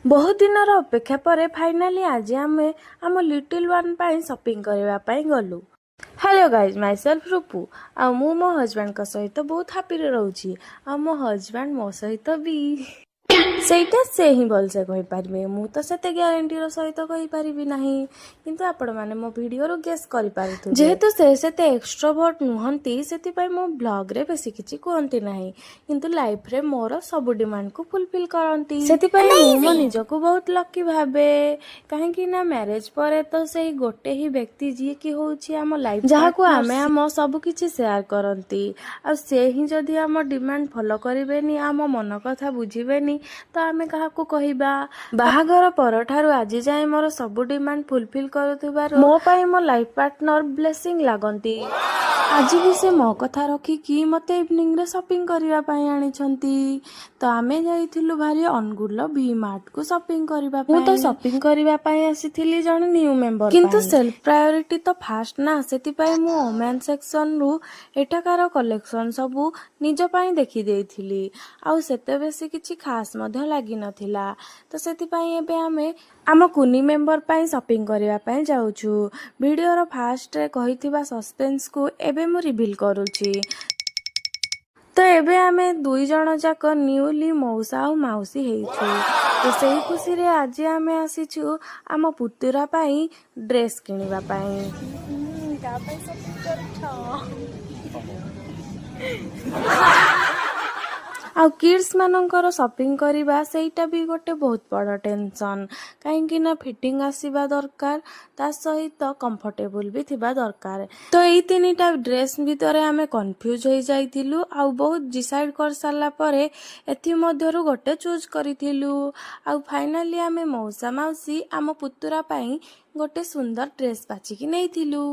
ବହୁତ ଦିନର ଅପେକ୍ଷା ପରେ ଫାଇନାଲି ଆଜି ଆମେ ଆମ ଲିଟିଲ୍ ୱାନ୍ ପାଇଁ ସପିଂ କରିବା ପାଇଁ ଗଲୁ। ହ୍ୟାଲୋ ଗାଇଜ୍, ମାଇ ସେଲ୍ଫ ରୁପୁ ଆଉ ମୁଁ ମୋ ହଜବେଣ୍ଡଙ୍କ ସହିତ ବହୁତ ହାପିରେ ରହୁଛି ଆଉ ମୋ ହଜବେଣ୍ଡ ମୋ ସହିତ ବି। ସେଇଟା ସେ ହିଁ ଭଲସେ କହିପାରିବେ, ମୁଁ ତ ସେତେ ଗ୍ୟାରେଣ୍ଟିର ସହିତ କହିପାରିବି ନାହିଁ। କିନ୍ତୁ ଆପଣମାନେ ମୋ ଭିଡ଼ିଓରୁ ଗେସ୍ କରିପାରୁଥିବେ। ଯେହେତୁ ସେ ସେତେ ଏକ୍ସଟ୍ରୋଭର୍ଟ ନୁହନ୍ତି, ସେଥିପାଇଁ ମୋ ବ୍ଲଗ୍ରେ ବେଶୀ କିଛି କୁହନ୍ତି ନାହିଁ। କିନ୍ତୁ ଲାଇଫରେ ମୋର ସବୁ ଡିମାଣ୍ଡକୁ ଫୁଲଫିଲ୍ କରନ୍ତି। ସେଥିପାଇଁ ମୁଁ ମୋ ନିଜକୁ ବହୁତ ଲକି ଭାବେ, କାହିଁକି ନା ମ୍ୟାରେଜ ପରେ ତ ସେଇ ଗୋଟେ ହିଁ ବ୍ୟକ୍ତି, ଯିଏକି ହେଉଛି ଆମ ଲାଇଫ, ଯାହାକୁ ଆମେ ଆମ ସବୁ କିଛି ସେୟାର କରନ୍ତି। ଆଉ ସେ ହିଁ ଯଦି ଆମ ଡିମାଣ୍ଡ ଫଲୋ କରିବେନି, ଆମ ମନ କଥା ବୁଝିବେନି, ତ ଆମେ କାହାକୁ କହିବା? ବାହାଘର ପରଠାରୁ ଆଜି ଯାଏଁ ମୋର ସବୁ ଡିମାଣ୍ଡ ଫୁଲଫିଲ୍ କରୁଥିବାରୁ ମୋ ପାଇଁ ମୋ ଲାଇଫ ପାର୍ଟନର ବ୍ଲେସିଂ ଲାଗନ୍ତି। ଆଜି ବି ସେ ମୋ କଥା ରଖିକି ମୋତେ ଇଭିନିଂରେ ସପିଂ କରିବା ପାଇଁ ଆଣିଛନ୍ତି। ତ ଆମେ ଯାଇଥିଲୁ ଭାରି ଅନୁଗୁଳର ଭି ମାର୍ଟକୁ ସପିଂ କରିବା ପାଇଁ। ମୁଁ ତ ସପିଂ କରିବା ପାଇଁ ଆସିଥିଲି ଜଣେ ନ୍ୟୁ ମେମ୍ବର, କିନ୍ତୁ ସେଲ୍ଫ ପ୍ରାୟୋରିଟି ତ ଫାଷ୍ଟ ନା। ସେଥିପାଇଁ ମୁଁ ଓମ୍ୟାନ୍ ସେକ୍ସନରୁ ଏଠାକାର କଲେକ୍ସନ ସବୁ ନିଜ ପାଇଁ ଦେଖିଦେଇଥିଲି ଆଉ ସେତେ ବେଶୀ କିଛି ଖାସ୍ ମଧ୍ୟ ଲାଗିନଥିଲା। ତ ସେଥିପାଇଁ ଏବେ ଆମେ ଆମ କୁନି ମେମ୍ବର ପାଇଁ ସପିଂ କରିବା ପାଇଁ ଯାଉଛୁ। ଭିଡ଼ିଓର ଫାଷ୍ଟରେ କହିଥିବା ସସ୍ପେନ୍ସକୁ ଏବେ ମୁଁ ରିଭିଲ୍ କରୁଛି। ତ ଏବେ ଆମେ ଦୁଇ ଜଣ ଯାକ ନ୍ୟୁଲି ମଉସା ଆଉ ମାଉସୀ ହେଇଛୁ। ତ ସେଇ ଖୁସିରେ ଆଜି ଆମେ ଆସିଛୁ ଆମ ପୁତୁରା ପାଇଁ ଡ୍ରେସ୍ କିଣିବା ପାଇଁ। କାହା ପାଇଁ ସପିଂ କରୁଛ? ଆଉ କିଡ୍ସ ମାନଙ୍କର ସପିଂ କରିବା, ସେଇଟା ବି ଗୋଟେ ବହୁତ ବଡ଼ ଟେନସନ୍, କାହିଁକି ନା ଫିଟିଂ ଆସିବା ଦରକାର, ତା ସହିତ କମ୍ଫର୍ଟେବୁଲ୍ ବି ଥିବା ଦରକାର। ତ ଏଇ ତିନିଟା ଡ୍ରେସ୍ ଭିତରେ ଆମେ କନଫ୍ୟୁଜ୍ ହେଇଯାଇଥିଲୁ ଆଉ ବହୁତ ଡିସାଇଡ୍ କରିସାରିଲା ପରେ ଏଥିମଧ୍ୟରୁ ଗୋଟେ ଚୁଜ୍ କରିଥିଲୁ। ଆଉ ଫାଇନାଲି ଆମେ ମଉସା ମାଉସୀ ଆମ ପୁତୁରା ପାଇଁ ଗୋଟେ ସୁନ୍ଦର ଡ୍ରେସ୍ ବାଛିକି ନେଇଥିଲୁ।